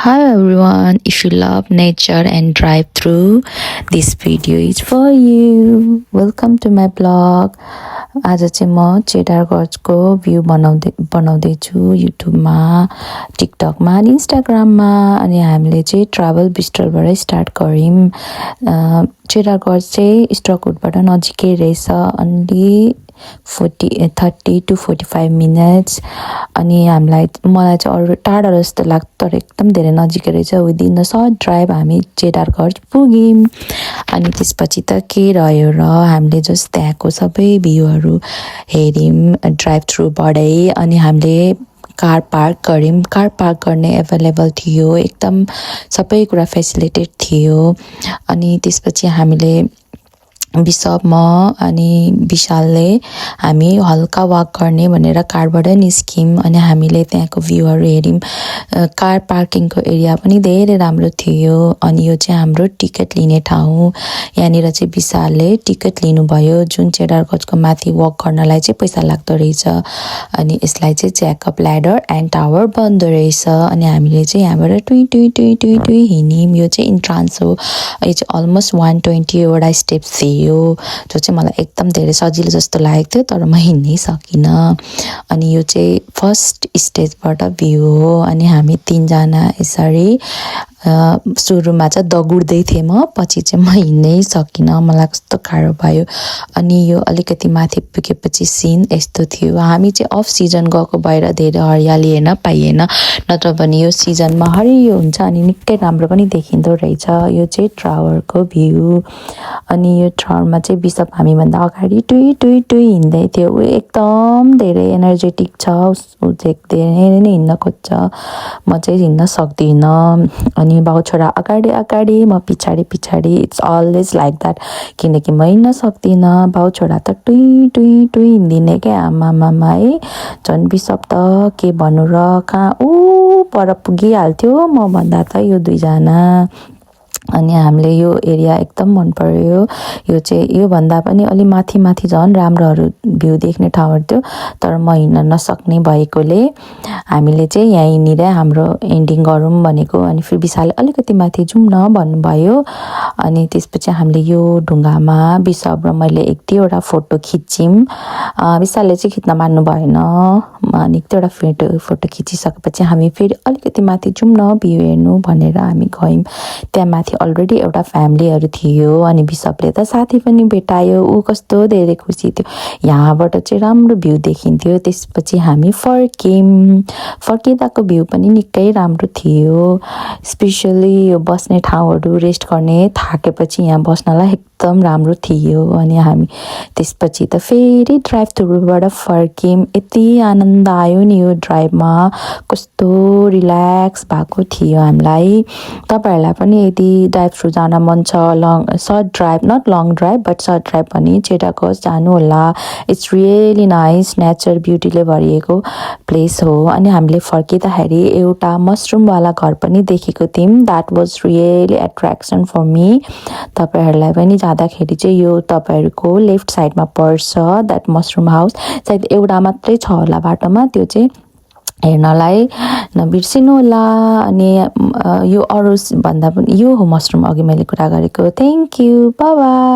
Hi everyone, if you love nature and drive through, this video is for you. Welcome to my blog. आज चाहिँ म चेडारगढको view बनाउँदैछु युट्युबमा, टिकटकमा अनि इन्स्टाग्राममा। अनि हामीले चाहिँ ट्राभल बिस्टरबाटै स्टार्ट गऱ्यौँ। चेडारगढ चाहिँ स्टकवुडबाट नजिकै रहेछ, अन्ली 30 to 45 minutes। अनि मलाई चाहिँ अरू टाढा जस्तो लाग्छ, तर एकदम धेरै नजिकै रहेछ। विदिन द सर्ट ड्राइभ हामी चेडारगढ पुग्यौँ। अनि त्यसपछि त के रह्यो र, हामीले जस्ट त्यहाँको सबै भ्यूहरू हेऱ्यौँ ड्राइभ थ्रुबाटै। अनि हामीले कार पार्क गऱ्यौँ। कार पार्क गर्ने एभाइलेबल थियो, एकदम सबै कुरा फेसिलिटेड थियो। अनि त्यसपछि हामीले बिशप, म अनि विशालले हामी हल्का वाक गर्ने भनेर कारबाट निस्क्यौँ। अनि हामीले त्यहाँको भ्यूहरू हेऱ्यौँ। कार पार्किङको एरिया पनि धेरै राम्रो थियो। अनि यो चाहिँ हाम्रो टिकट लिने ठाउँ। यहाँनिर चाहिँ विशालले टिकट लिनुभयो, जुन चेडारगढको माथि वक गर्नलाई चाहिँ पैसा लाग्दो रहेछ। अनि यसलाई चाहिँ ज्याकअप ल्याडर एन्ड टावर बन्दो रहेछ। अनि हामीले चाहिँ यहाँबाट टुई हिँड्यौँ। यो चाहिँ इन्ट्रान्स हो। यो चाहिँ अलमोस्ट 120 वटा स्टेप्स थियो, जो चाहिँ मलाई एकदम धेरै सजिलो जस्तो लागेको थियो, तर म हिँड्नै सकिनँ। अनि यो चाहिँ फर्स्ट स्टेजबाट भ्यू हो। अनि हामी तीनजना यसरी सुरुमा चाहिँ दगुर्दै थिएँ म, पछि चाहिँ म हिँड्नै सकिनँ, मलाई कस्तो गाह्रो भयो। अनि यो अलिकति माथि पुगेपछि सिन यस्तो थियो। हामी चाहिँ अफ सिजन गएको भएर धेरै हरियाली हेर्न पाइएन, नत्र भने यो सिजनमा हरियो हुन्छ अनि निकै राम्रो पनि देखिँदो रहेछ। यो चाहिँ टावरको भ्यू। अनि यो टावरमा चाहिँ बिशप हामीभन्दा अगाडि टुई हिँड्दै थियो। ऊ एकदम धेरै एनर्जेटिक छ, ऊ चाहिँ धेरै नै हिँड्न खोज्छ, म चाहिँ हिँड्न सक्दिनँ। अनि बाउ छोरा अगाडि, म पछाडि। इट्स अलवेज लाइक द्याट, किनकि म हिँड्न सक्दिनँ। बाउ छोरा त टुई हिँडिदिने क्या, आमामा है। झन् बिशप त के भन्नु र, कहाँ ऊ पर पुगिहाल्थ्यो म भन्दा त यो दुईजना। अनि हामीले यो एरिया एकदम मन पर्यो। यो चाहिँ योभन्दा पनि अलि माथि झन् राम्रोहरू भ्यू देख्ने ठाउँहरू थियो, तर म हिँड्न नसक्ने भएकोले हामीले चाहिँ यहीँनिर हाम्रो एन्डिङ गरौँ भनेको। अनि फेरि विशालले अलिकति माथि जाउँ न भन्नुभयो। अनि त्यसपछि हामीले यो ढुङ्गामा बिशप र मैले 1-2वटा फोटो खिच्यौँ। विशालले चाहिँ खिच्न मान्नु भएन। अनि 1-2वटा फोटो खिचिसकेपछि हामी फेरि अलिकति माथि जाउँ न भ्यू हेर्नु भनेर हामी गयौँ। त्यहाँ माथि अलरेडी एउटा फ्यामिलीहरू थियो। अनि बिशपले त साथी पनि भेटायो, ऊ कस्तो धेरै खुसी थियो। यहाँबाट चाहिँ राम्रो भ्यू देखिन्थ्यो। त्यसपछि हामी फर्किँदाको भ्यू पनि निकै राम्रो थियो। स्पेसली यो बस्ने ठाउँहरू, रेस्ट गर्ने, थाकेपछि यहाँ बस्नलाई एकदम राम्रो थियो। अनि हामी त्यसपछि त फेरि ड्राइभ थ्रुबाट फर्क्यौँ। यति आनन्द आयो नि यो ड्राइभमा, कस्तो रिल्याक्स भएको थियो हामीलाई। तपाईँहरूलाई पनि यदि ड्राइभ थ्रु जान मन छ, short drive, not long drive but short drive पनि चेडारगढ जानु होला। इट्स रियली नाइस, नेचर ब्युटीले भरिएको प्लेस हो। अनि हामीले फर्किँदाखेरि एउटा मसरुमवाला घर पनि देखेको थियौँ। That was really attraction for me. तपाईँहरूलाई पनि जाँदाखेरि चाहिँ यो तपाईँहरूको लेफ्ट साइडमा पर्छ, द्याट मसरुम हाउस। सायद एउटा मात्रै छ होला बाटोमा, त्यो चाहिँ हेर्नलाई नबिर्सिनु होला। अनि यो अरू भन्दा पनि यो हो मसरुम, अघि मैले कुरा गरेको। Thank you, bye bye.